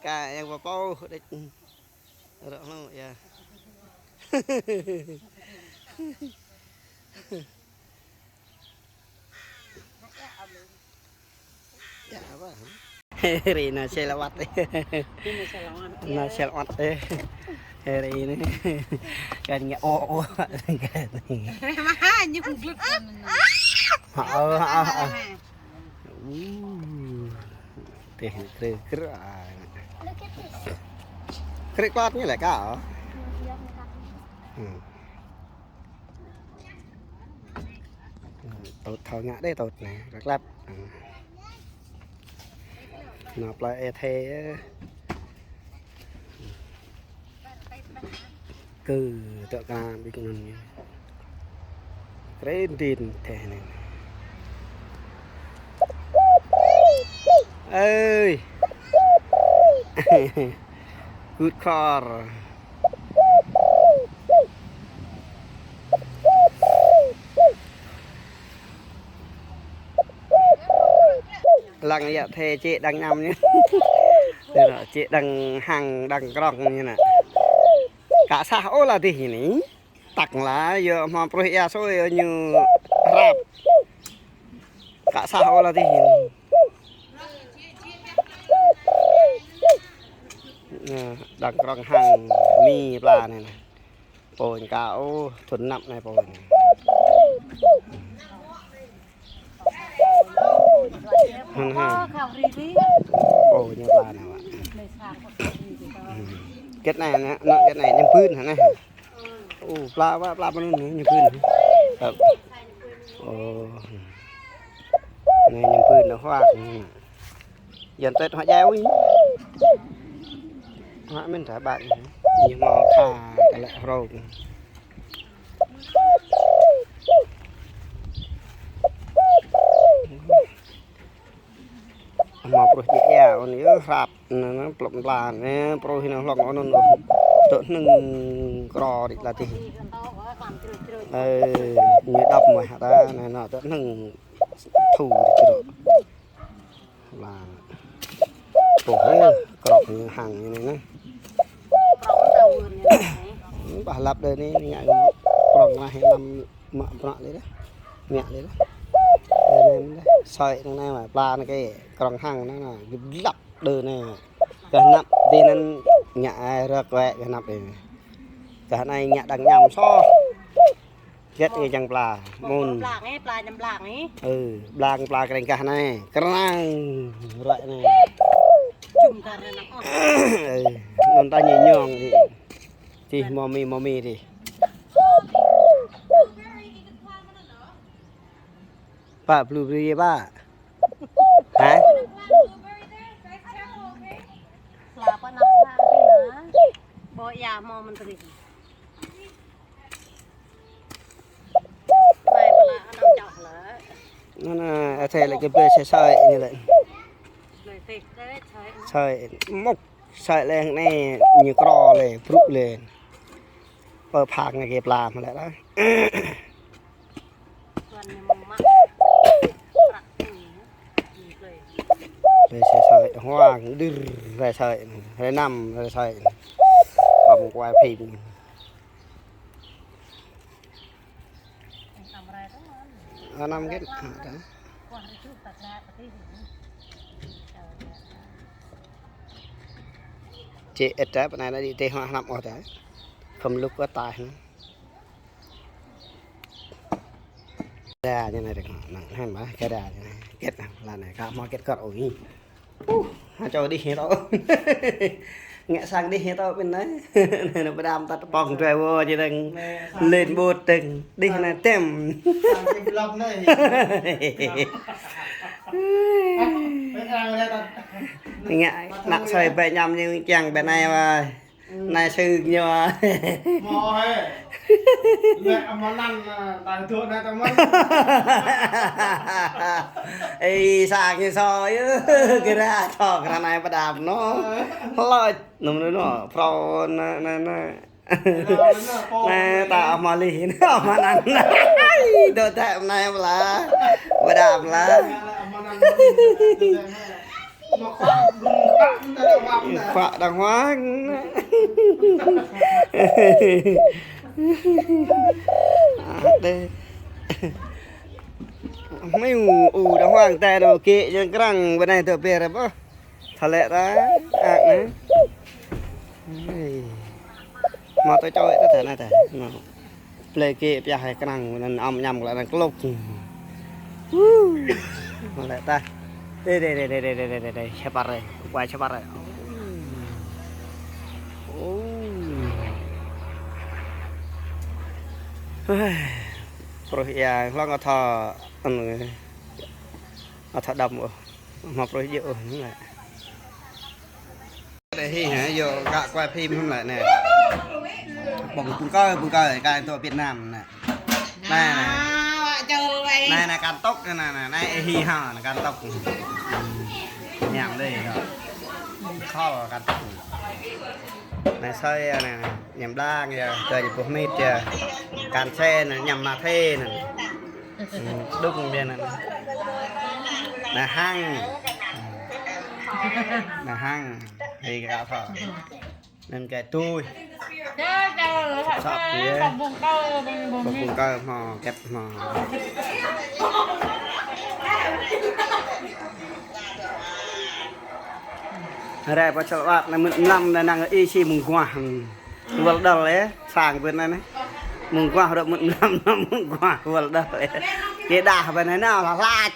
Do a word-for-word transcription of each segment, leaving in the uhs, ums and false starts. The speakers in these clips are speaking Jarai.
Kâo yang pơpô đĕč. Rŏ hlâo, ya. Ya, apa? Ri na selawat. Ri na selawat. Na selawat. Ri na. Kan ngă o, o. Mah, nyumbut. Ha, ha, ha. Uh, teh krê krê. Look at this. Krê klot ñu lĕ kâo. Hmm. Tôt thâo ngă đĕ tôt anai, klăp klăp. Hmm. Nao plơi e the. Kơ tŏ kơ ƀing anŭn. Kren din teh anai. Ơi. Good car. Lăng yă the čĕ đang ñăm ñu. Čĕ đang hăng đang krong ñu anai. Kâo sah ôh lah dih anai. Tăk lah, yua hmâo pruih ia sui yua ñu hrăp. Kâo sah ôh lah dih anai. Anai, đang krong hăng mi pla anai. Pô ñu kâo, thŭn anăp anai pô ñu. Hăng hăng. Pô ñu pla anai wă. Hmm. Hơget anai, anai, anai, hơget anai, ñăm pưn hă anai. Ô, pla wă, pla mơnŭn anai, ñăm pưn. Ơ. Ô. Anai ñăm pưn anai huă. Yan tết hŏ jai ui. Hŏ mĭn ta ƀă. Ñu hmâo kha tơlơi hrŏm. Hmâo pruih jĕ ia, ôn yơh hrăp, anŭn, anŭn, plŏk pla, anai, pruih anŭn hlŏng, ôn, anŭn, tŏ hnơ̆ng kro đĭ la tih. Ơ, ñu đăp mơ̆ hă ta, anŭn, anŭn, tŏ hnơ̆ng thu đĭ kro. Lah. Pô, ơ, krŏk ñu hăng ñu anai, anai. Bah lăp đơi anai, ngă krŏk lah, anăm mă bruă lĕ dah. Ngă lĕ dah. Đơi anai, đơi. Soi anŭn anai mă, pla anŭn kơ krŏk hăng anŭn, anŭn, gơ̆p lăp đơi anai. Kơ anăp dih anŭn ngă ai rơk wĕ kơ anăp đơi. Kơ anai ngă đang ñăm soh. Hơget ñu čang pla, mơ̆n. Blang, ơ, pla ñăm blang, ơ. Ơ, blang pla kreng kah anai. Krang, ruai anai. Ơ, anŭn ta ñu ñong dih. Dih, mơmi, mơmi dih. Pă, blueberry pă? Hă? Pla pă anăp hă dih anai. Ƀô̆ ia hmâo mơ̆n tơring. Anai pla anăm čoh lĕ. Anŭn, anŭn, ơ, thê lĕ kơ blơi sơi sơi ñu lĕ. Blơi sơi sơi. Sơi, mŭk sơi lĕ anai ñu kro lĕ, brŭ lĕ. Pơ phak anai kơ pla mă lĕ dah. Blơi sơi sơi, huang, đưr, rai sơi, rai năm, rai sơi. Păm kuai phim. Anăm hơget, hă ta? Čĕ ĕt ta, pơ anai anai đĭ tê hua hnăp ôh ta. Khŏm lŭk kơ taih anai. Kơđa ñu anai rơ̆k anai, hăm bah, kơđa ñu anai. Hơget anai, la anai, kâo hmâo hơget kơr ôh. Uh, ha čô đih ñu tŏ. Ngă sang đih ñu tŏ pin anai. Anai, anai, pơđam tăt pŏng driver či dơ̆ng. Anai, sang lên bột dơ̆ng. Đih anai tĕm. Sang đih lăp anai. Ngă, ană soi ƀĕ ñăm ñu kiăng ƀĕ anai wă. Anai sư ñu. Mơ̆ hĕ. Lĕ mơnăn, ta dŏ anai ta mơ̆n. Ê, sang ñu soi, ơ, kơ ră, thâo kơ ră anai pơđam anŭn. Hlơi, nŭm nŭm nŭm, phrâo anai, anai, anai. Anai, ta mă lih, anai, mơnăn. Dŏ tĕ anai pla. Pơđam pla. Anai, anai, mơnăn, mơnăn. Khua đàng hoàng. Đê. Mê u, u đàng hoàng ta đô kê, yang krăng bên này tơ bê ră bơ. Thale ta, ak na. Ê. Mă tơ čoi ta ta na ta. Nó. Plei kê pia hai krăng, năn ăm ñăm lă năn klôk. Woo. Mă lă ta. Đây, đây, đây, chapar đây. Quay chapar đây. Ôi. Pruh ia, hlŏng atha, anu, atha đăm ôh. Mă pruh jơ̆ ôh, nă. Đây hi hả, yua gak quay phim hăm lĕ nè. Bông, bông kơ, bông kơ, cái tô Việt Nam nè. Nè, nè. Nè, nè, kan tốc, nè, nè, nè, nè, hi hả, nè, kan tốc. Ñăm đây, nè. Khó kan tốc. Nè, sơi, nè, nè, ñăm đang, ya, tơ ñu buh mít, ya. Kan xe, nè, ñăm ma thê, nè. Ừ, đúng miền này. Nè hăng. Nè hăng. Thì cả thọ. Nên cái tui. Sọp nhé. Bông bông cơ, bông bông. Bông bông cơ mò, kẹt mò. Rai pa chal wat na mưn mlam na năng i si mung guah. Wal dal e, sang bên anai. Mung guah ră mưn mlam na mung guah wal dal e. Kê đah bên anai na lah lach.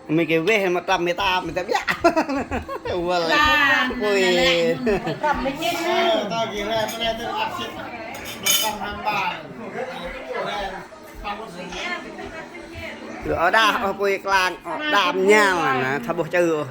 Mê kê weh mă tăm mê tam mê tam ya. Wal e. Ui. Tăm mê kê. Ơ đah, ơ pui klang, ơ đam ñal na, tha boh chư ôh.